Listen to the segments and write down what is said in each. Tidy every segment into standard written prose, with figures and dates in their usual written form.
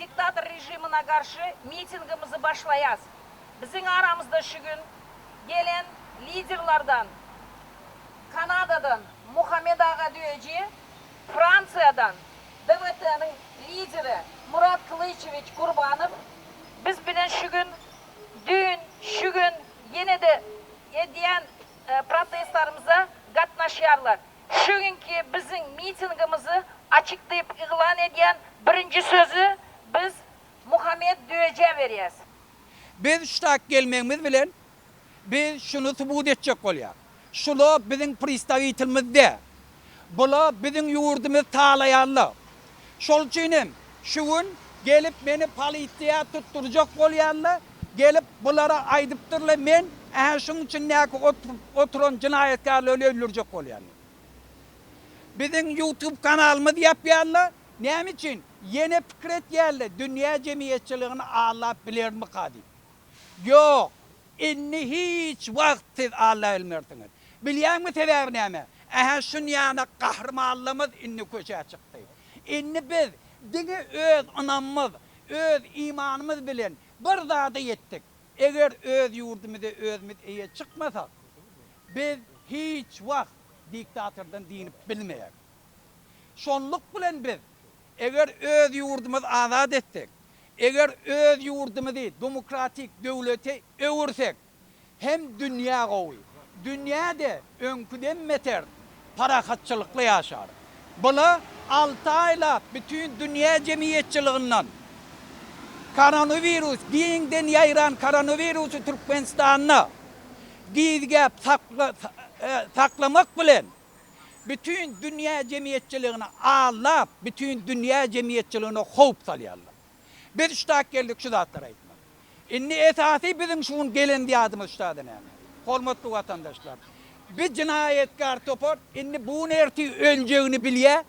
diktator rejimine garşy mitingimizi başlaýas. Biziň aramyzda şu gün gelen liderlerden Kanadadan Muhammet aga Düýeji, Fransiýadan DWT-niň lideri Murat Kylyçewiç Gurbanow biz bilen şu gün, düýn, şu gün ýene-de edýän protestlerimize gatnaşýarlar. Şu günki biziň mitingimizi açyk diýip yglan edýän birinji sözi biz Muhammet Düýejä berýäs. Biz ştak gelmegimiz bilen biz şuny subut etjek bolýas. Şula biziň pristawitelimiz däl. Bula biziň ýurdumyzy talaýarlar. Şol üçin hem şu gün gelip meni polisiýa tutdurjak bolýarlar. Gelip bulara aýdypdyrlar men ähä şuň içindäki oturan jenaýatkärleri öldürjek bolýan diýip. Biziň YouTube kanalymyzy ýapýarlar. Näme üçin? Ýene pikir etýärler dünýä jemgyýetçiligini aldap bilermika diýip. Ýok, indi hiç wagt siz aldabilmersiňiz. Bilýäňmi sebäbi näme? Ähä şunýana gahrymanlarymyz indi köçä çykdy. Indi biz diňe öz ynamymyz, öz imanymyz bilen bir zada ýetdik. Eger öz ýurdumyza özümiz eýe çykmasak, biz hiç wagt diktatordan dynyp bilmeýäris. Şonluk bilen biz eger öz ýurdumyzy azat etsek, eger öz ýurdumyzy demokratik döwlete öwürsek, hem dünýä gowy, dünýä-de öňküden beter parahatçylykly ýaşar. Bula alty aýlap bütin dünýä jemgyýetçiliginden koronawirus, giňden ýaýran koronawirusy Türkmenistanda gizgäp saklamak bilen, bütin dünýä jemgyýetçiligini aldap, bütin dünýä jemgyýetçiligine howp salýarlar. Biz şutak geldik şu zatlary aýtmak. Indi esasy biziň şu gün gelen ýadymyz şutada näme? Hormatly watandaşlar, bi jenaýatkär topar indi bu gün ertir öljegini bilýär.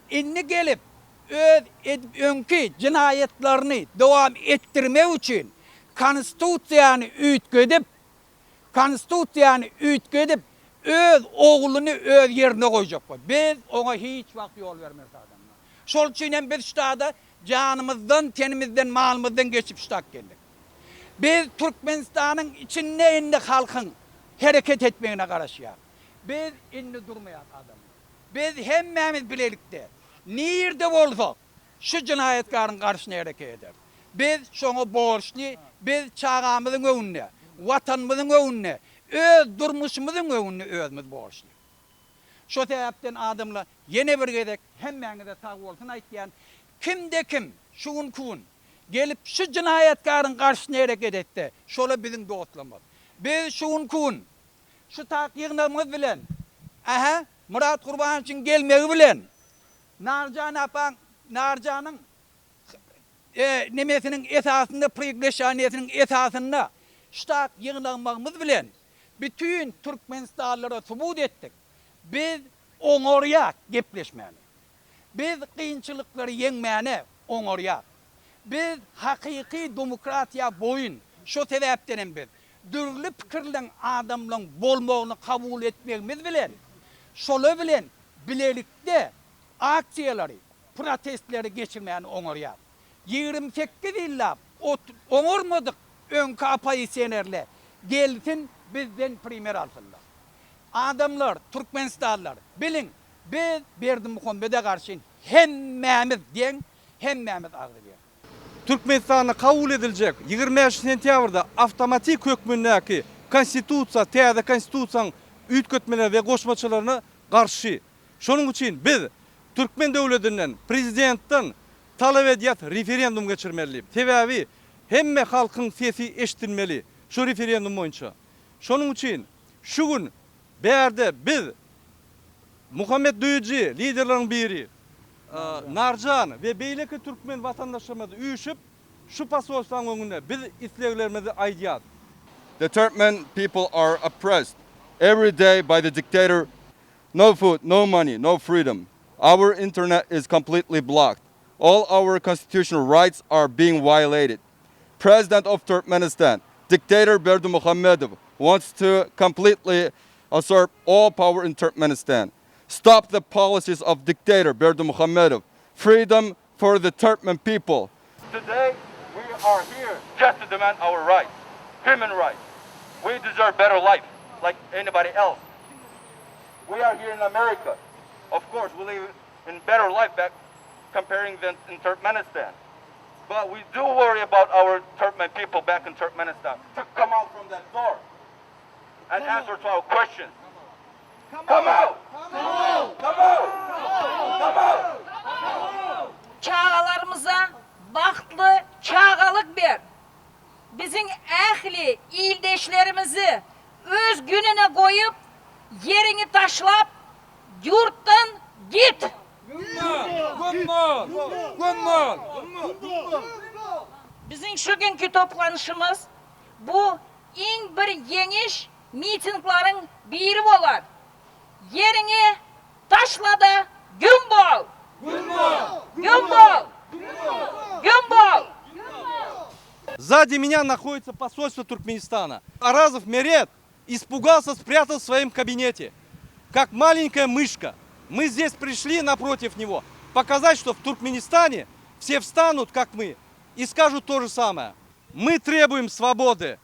Indi gelip öz edip öňki jenaýatlaryny dowam etdirmek üçin konstitusiýany üýtgedip, Konstitusiýany üýtgedip, öz ogluny öz ýerine goýjak bolýar. Biz oňa hiç wagt ýol bermeris adamlar. Şol üçin hem biz ştada janymyzdan, tenimizden, malymyzdan geçip ştak geldik. Biz Türkmenistanyň içinde indi halkyň hereket etmegine garaşýarys. Biz indi durmaýarys adamlar. Biz hemmämiz bilelikde nirde bolsak, Şu jenaýatkaryň garşyna hereket ederis. Biz şoňa borçly, biz çagamyzyň öňünde, Watanymyzyň öňünde, öz durmuşymyzyň öňünde özümiz borçly. Şo sebäpden adamlar ýene bir gezek hemmäňize sagbolsun aýtýan, kimde-kim şu günki gün gelip şu jenaýatkaryň garşyna hereket etse, şola biziň dostlarymyz. Biz şu günki gün şu tak ýygnagymyz bilen, ähä, Myrat Gurbanowiçiň gelmegi bilen, Narjan apaň, Narjanyň nemesiniň esasynda, prigleşaniýesiniň esasynda ştat ýygnagmagymyz bilen bütin türkmenistanlylara subut etdik, biz oňarýas gepleşmäni. Biz kynçylyklary ýeňmäne oňarýas. Biz hakyky demokratiýa boýun. Şo sebäpden hem biz dürli pikirleň adamlaň bolmagyny kabul etmegimiz bilen, şolar bilen bilelikde aksiýalary, protestleri geçirmäni oňarýar. 28 ýyllap oňarmadyk öňki oppozisionerler gelsin bizden primer alsynlar. Adamlar, türkmenistanlylar, biliň, biz Berdimuhamede garşy hemmämiz deň, hemmämiz agzybir. Türkmenistanda kabul ediljek 25 sentýabrda awtomatik hökmündäki Konstitusiýa, täze Konstitusiýanyň üýtgetmeleri we goşmaçalaryna garşy. Şonuň üçin biz türkmen döwletinden, prezidentden talap edýäs referendum geçirmeli diýip. Sebäbi hemme halkyň sesi eşidilmeli şu referendum boýunça. Şonuň üçin şu gün bärde biz Muhammet Duýujy liderleriň biri, Narjan we beýleki türkmen watandaşlarymyz üýşüp şu posolstwanyň öňünde biz isleglerimizi aýdýas. The Turkmen people are oppressed every day by the dictator no food, no money, no freedom. Our internet is completely blocked. All our constitutional rights are being violated. President of Turkmenistan, dictator Berdimuhamedov wants to completely usurp all power in Turkmenistan. Stop the policies of dictator Berdimuhamedov. Freedom for the Turkmen people. Today we are here just to demand our rights, human rights. We deserve better life like anybody else. We are here in America. Of course, we live in better life back comparing than in Turkmenistan. But we do worry about our Turkmen people back in Turkmenistan to come out from that door and answer to our questions. Come out! Come out! Come out! Come out! Çagalarymyza bagtly çagalyk ber. Biziň ähli ildeşlerimizi öz gününe goýup, ýeriňi taşlap, ýurtdan git! Güm bol! Güm bol! Güm bol! Biziň şu günki toplanyşymyz bu iň bir ýeňiş mitinglaryň biri bolar. Ýeriňi taşla-da güm bol! Güm bol! Güm bol! Güm bol! Сзади меня находится посольство Туркменистана. Аразов Мерет испугался, спрятал в своем кабинете, как маленькая мышка. Мы здесь пришли напротив него, показать, что в Туркменистане все встанут, как мы, и скажут то же самое. Мы требуем свободы,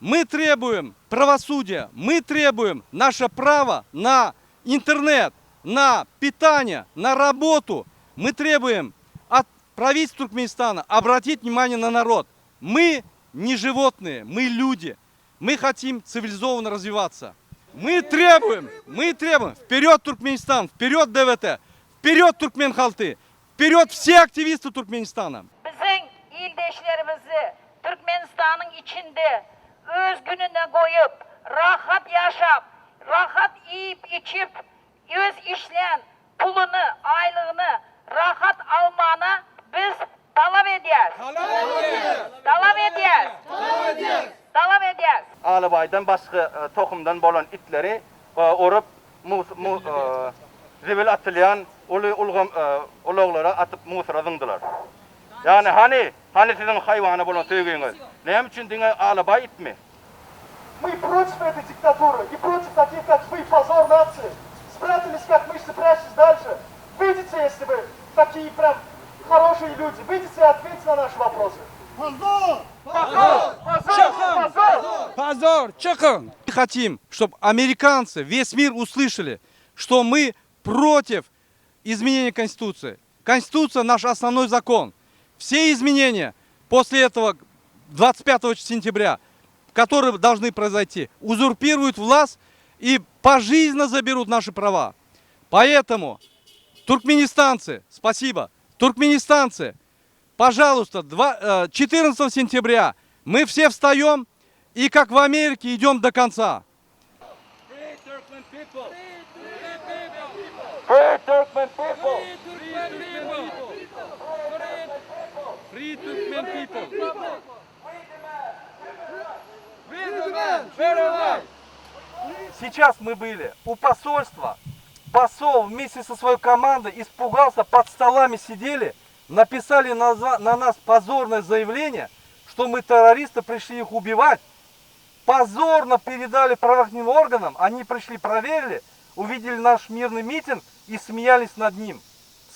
мы требуем правосудия, мы требуем наше право на интернет, на питание, на работу. Мы требуем от правительства Туркменистана обратить внимание на народ. Мы не животные, мы люди. Мы хотим цивилизованно развиваться. Мы требуем, мы требуем, вперед Туркменистан, вперед ДВТ, вперед Туркменхалты, вперед все активисты Туркменистана. Biziň ildeşlerimizi Türkmenistanyň içinde öz gününe goýup, rahat ýaşap, rahat iýip-içip, öz işlän puluny, aýlygyny rahat almagyna biz talap edýäs. Talap edýäs. Talap edýäs. Alabaýdan başga tohumdan bolan itleri urup, zibil atylýan uly ulgam ulaglara atyp musura zyňdylar. Ýagny hany, hany siziň haýwana bolan söýgiňiz? Näme üçin diňe alabaý itmi? Мы против этой диктатуры и против таких, как вы, позор нации. Спрятались, как мышцы, прячьтесь дальше. Выйдите, если вы такие прям хорошие люди. Выйдите и ответьте на наши вопросы. Позор! Çykyň! Позор! Çykyň! Мы хотим, чтобы американцы, весь мир услышали, что мы против изменения Конституции. Конституция наш основной закон. Все изменения после этого 25 сентября, которые должны произойти, узурпируют власть и пожизненно заберут наши права. Поэтому, туркменистанцы, спасибо, туркменистанцы, пожалуйста, 14 сентября мы все встаем и, как в Америке, идем до конца. Free Turkmen people! Free Turkmen people! Free Turkmen people! Сейчас мы были у посольства. Посол вместе со своей командой испугался, под столами сидели, написали на нас позорное заявление, что мы террористы, пришли их убивать. Позорно передали правоохранительным органам, они пришли, проверили, увидели наш мирный митинг и смеялись над ним.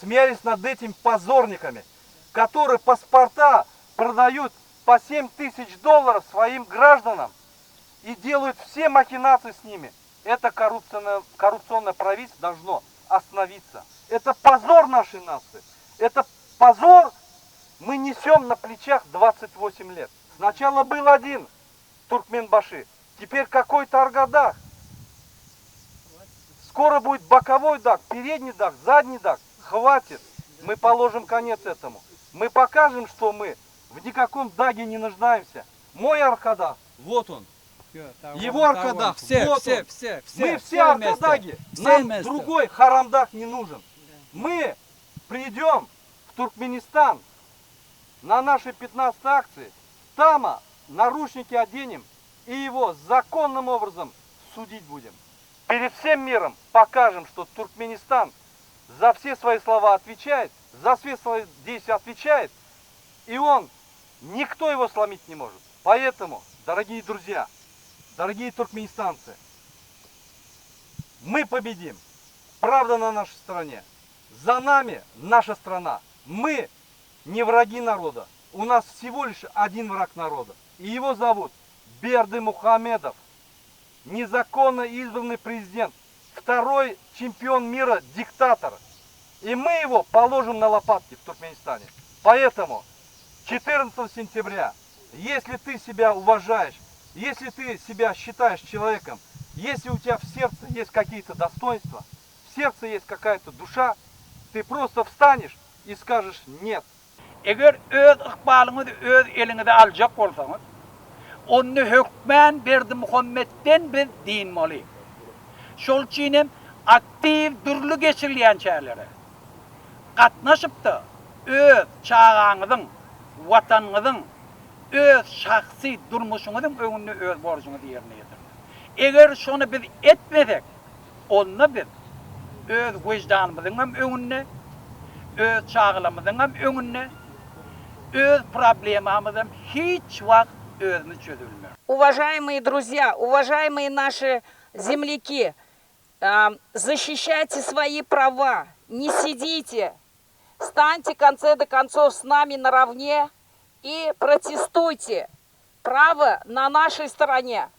Смеялись над этими позорниками, которые паспорта продают по 7 тысяч долларов своим гражданам и делают все махинации с ними. Это коррупционное правительство должно остановиться. Это позор нашей нации. Это позор мы несем на плечах 28 лет. Сначала был один Туркменбаши, теперь какой-то Аркадаг. Скоро будет боковой даг, передний даг, задний даг. Хватит. Мы положим конец этому. Мы покажем, что мы в никаком даге не нуждаемся. Мой Аркадаг, вот он. Его Аркадаг, Все, вот все, он. все, все. Мы все вместе. Аркадаги. Все Нам вместе. другой Харамдаг не нужен. Мы придем в Туркменистан на нашей 15 акции. Там наручники оденем и его законным образом судить будем. Перед всем миром покажем, что Туркменистан за все свои слова отвечает, за все свои действия отвечает, и он, никто его сломить не может. Поэтому, дорогие друзья, дорогие туркменистанцы, мы победим. Правда на нашей стороне. За нами наша страна. Мы не враги народа. У нас всего лишь один враг народа. И его зовут Берды Мухамедов. Незаконно избранный президент. Второй чемпион мира, диктатор. И мы его положим на лопатки в Туркменистане. Поэтому 14 сентября, если ты себя уважаешь, если ты себя считаешь человеком, если у тебя в сердце есть какие-то достоинства, в сердце есть какая-то душа, ты просто встанешь и скажешь «нет». Eger öz ykbalyňyzy öz eliňize aljak bolsaňyz, onda hökmän Berdimuhametden biz dynmaly. Şol üçin hem aktiw dürli geçirilýän çärelere gatnaşyp-da, öz çagaňyzyň, Watanyňyzyň, öz şahsy durmuşyňyzyň öňünde öz borjuňyzy ýerine ýetiriň. Eger şony biz etmesek, onda biz öz wyždanymyzyň hem öňünde, öz çagalarymyzyň hem öňünde öz problemamyzy hem hiç wagt özümiz çözüp bilmeris. Уважаемые друзья, уважаемые наши земляки, защищайте свои права, не сидите, станьте в конце до концов с нами наравне и протестуйте. Право на нашей стороне.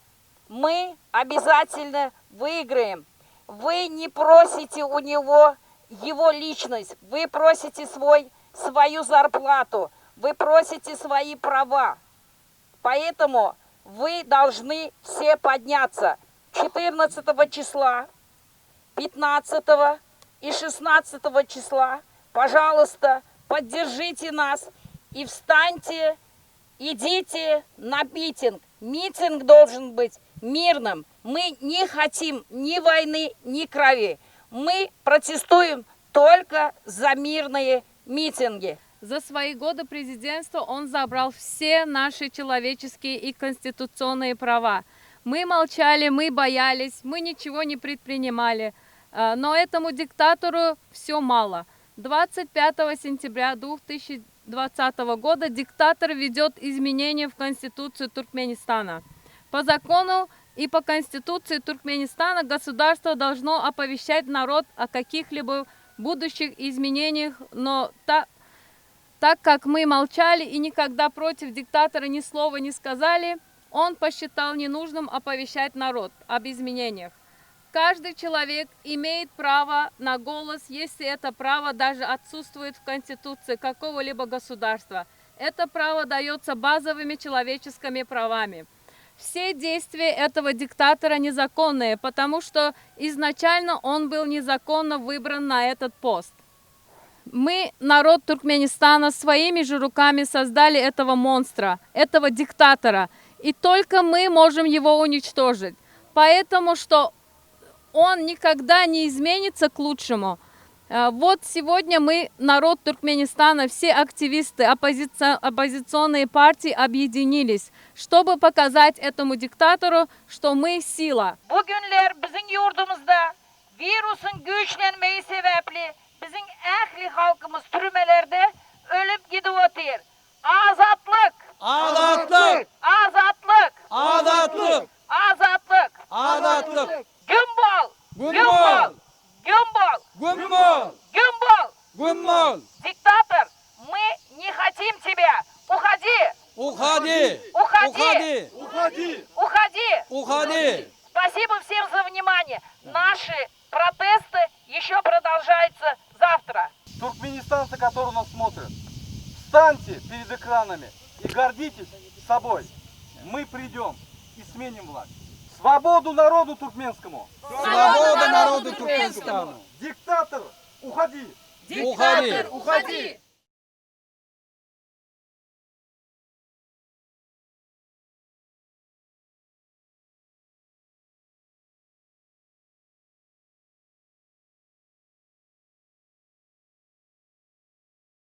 Мы обязательно выиграем. Вы не просите у него его личность, вы просите свой, свою зарплату, вы просите свои права. Поэтому вы должны все подняться. 14 числа, 15 и 16 числа, пожалуйста, поддержите нас и встаньте, идите на митинг. Митинг должен быть мирным. Мы не хотим ни войны, ни крови. Мы протестуем только за мирные митинги. За свои годы президентства он забрал все наши человеческие и конституционные права. Мы молчали, мы боялись, мы ничего не предпринимали. Э, но этому диктатору все мало. 25 сентября 2020 года диктатор ведет изменения в Конституцию Туркменистана. По закону и по Конституции Туркменистана государство должно оповещать народ о каких-либо будущих изменениях, но та, так как мы молчали и никогда против диктатора ни слова не сказали, он посчитал ненужным оповещать народ об изменениях. Каждый человек имеет право на голос, если это право даже отсутствует в Конституции какого-либо государства. Это право дается базовыми человеческими правами. Все действия этого диктатора незаконные, потому что изначально он был незаконно выбран на этот пост. Мы, народ Туркменистана, своими же руками создали этого монстра, этого диктатора. И только мы можем его уничтожить. Поэтому, что он никогда не изменится к лучшему. Э, вот сегодня мы, народ Туркменистана, все активисты, оппозиция, оппозиционные партии объединились, чтобы показать этому диктатору, что мы сила. Bu günler biziň ýurdumyzda wirusyň güýçlenmegi sebäpli biziň ähli halkymyz türmelerde ölüp gidip otyr. Azatlyk! Azatlyk! Azatlyk! Azatlyk! Azatlyk! Azatlyk! Güm bol! Güm bol! Güm bol! Güm bol! Güm bol! Güm bol! Диктатор, мы не хотим тебя! Уходи! Уходи! Уходи! Уходи! Уходи! Уходи! Спасибо всем за внимание. Наши протесты еще продолжаются завтра. Туркменистанцы, которые нас смотрят, встаньте перед экранами и гордитесь собой. Мы придем и сменим власть. Свободу народу туркменскому! Свободу народу Туркменскому! Диктатор, уходи! Уходи! Уходи!